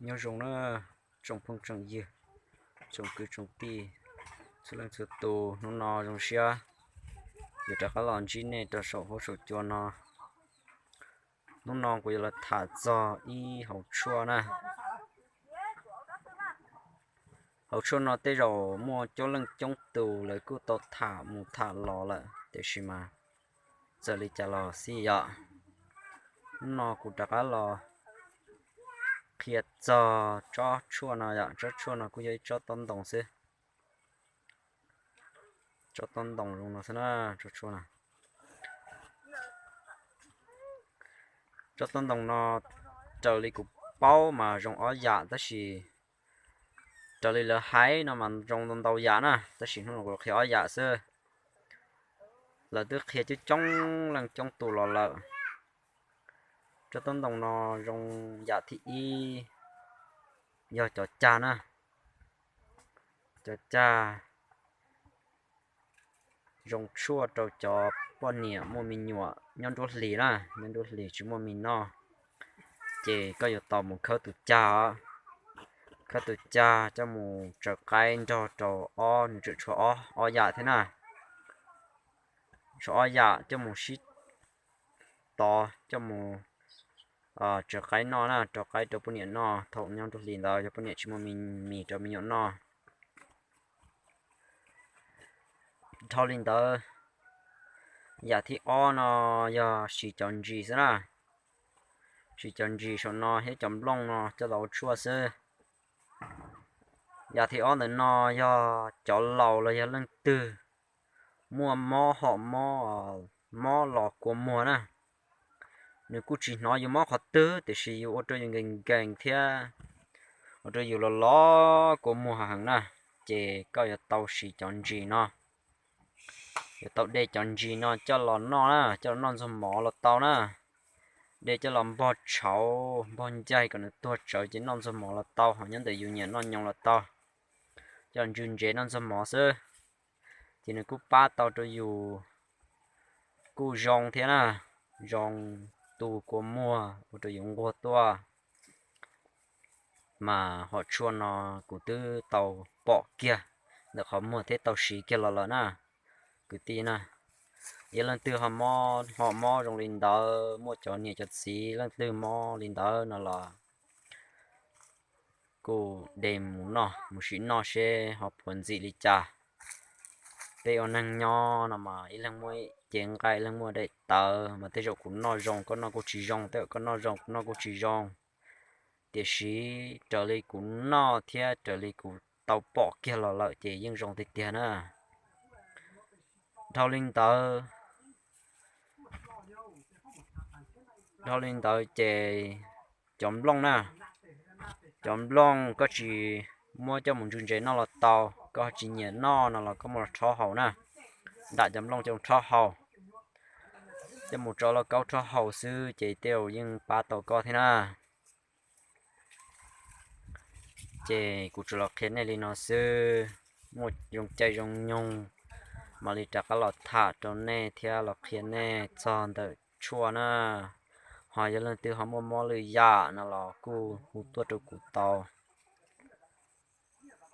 Nyob zoo na, tsoom phooj tsoom ywg, tsoom kwv tsoom tij, txhua leej txhua tus, hnub no zoo siab yuav rov qab los ntsib nej rau saum huab saum cua no. Hnub no kuv yuav los tham txog ib hauv tshuaj na. Hauv tshuaj no tej zaum muaj coob leej coob tus lawv kuj tau tham mus tham los lawm, tiam sis mas txawm li cas los xij yom, hnub no kuv rov qab los qhia txog tsob tshuaj no yom. Tsob tshuaj no kuj yog ib tsob tob ntoos xwb. Tsob tob ntoos zoo no xwb na, tsob tshuaj no. Tsob tob ntoos no raws li kuv paub mas zoo ob yam, tab sis raws li lawv hais no mas zoo ntau ntau yam na, tab sis hnub no kuv qhia ob yam xwb. Lawv twb qhia coob coob leej coob tus los lawm. Tsob tob ntoos no zoo yam thib ib yog cov cag na. Cov cag zoo tshuaj rau cov poj niam muaj me nyuam nyob nruab hlis na, nyob nruab hlis tsis muaj mis noj, ces koj yuav tau mus khawb tus cag os. Khawb tus cag coj mus tsaws qaib nrog rau ob, nws tseem tshuav ob, ob yam thiab na. Tshuav ob yam coj mus sib tov, coj mus tsaws qaib noj na, rau qaib rau poj niam noj thaum nyob nruab hlis ntawd yog poj niam tsis muaj mis rau me nyuam noj. Dhau li ntawd, yam thib ob no yog siv cov ntsis xwb na. Siv cov ntsis saum no thiab cov nplooj no coj los ua tshuaj xwb. Yam thib ob ntawm no yog cov laus los yog leej twg muaj mob hom mob, mob los kua muag na. Nws kuj tsis hnov yus mob qhov twg, tiam sis yus ua rau yus nkees nkees thiab ua rau yus los los kua muag heev na, ces koj yuav tau siv cov ntsis no. Yuav tau de cov ntsis no coj los noj na, coj los noj ntxuag mov los tau na. De coj los npog tshauv npog ncaig kom nws tuag tsawv ces noj ntxuag mov los tau, ho nyob ntawm yus nyiam noj nyoos los tau. Coj los ntsw ntsev noj ntxuag mov xwb, ces nws kuj pab tau rau yus kuj zoo thiab na, zoo tu kua muag ua rau yus nquag tuaj. Mas hom tshuaj no kuv twb tau pom kiag ntawm qhov muag thiab tau siv kiag los lawm na, kwv tij na. Yog leej twg ho mob, ho mob zoo li ntawd, muaj cov niam cov txiv leej twg mob li ntawd no los kuj de mus noj, mus sim noj seb ho puas ntxim li cas. Peb ua neeg nyob no mas ib leeg muaj cev nqaij, ib leeg muaj daim tawv, mas tej zaum kuv noj zoo koj noj kuj tsis zoo, tej zaum koj noj zoo kuv noj kuj tsis zoo. Tiam sis raws li kuv noj thiab raws li kuv tau pom kiag los lawm ces yeej zoo tiag tiag na. Dhau li ntawd, dhau li ntawd ces cov nplooj na, cov nplooj koj tsis muab coj mus ntsw ntsev noj los tau, koj tsis nyiam noj no los koj muab los rhaub haus na. Nram cov nplooj coj mus rhaub haus, coj mus tso lauj kaub rhaub haus xwb ces tej zaum yeej pab tau koj thiab na. Ces kuv tsuas los qhia nej li no xwb, muaj zoo caij zoo nyoog mam li rov qab los tham rau nej thiab los qhia nej txog ntawm tshuaj na. Ho yog leej twg ho muaj mob lwm yam no los kuj hu tuaj rau kuv tau,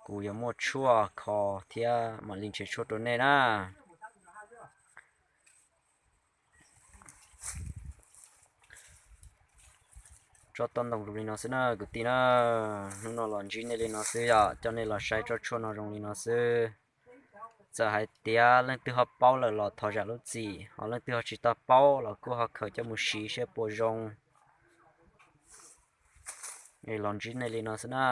kuv yuav muaj tshuaj kho thiab mam li nrhiav tshuaj rau nej na. Tsob tob ntoos zoo li no xwb na kwv tij na. Hnub no los ntsib nej li no xwb yom, coj nej los saib tsob tshuaj no zoo li no xwb. Txawm hais tias leej twg ho paub lawm los thov zam lub txim, ho leej twg ho tsis tau paub los kuj ho khaws coj mus siv seb puas zoo. Los ntsib nej li no xwb na.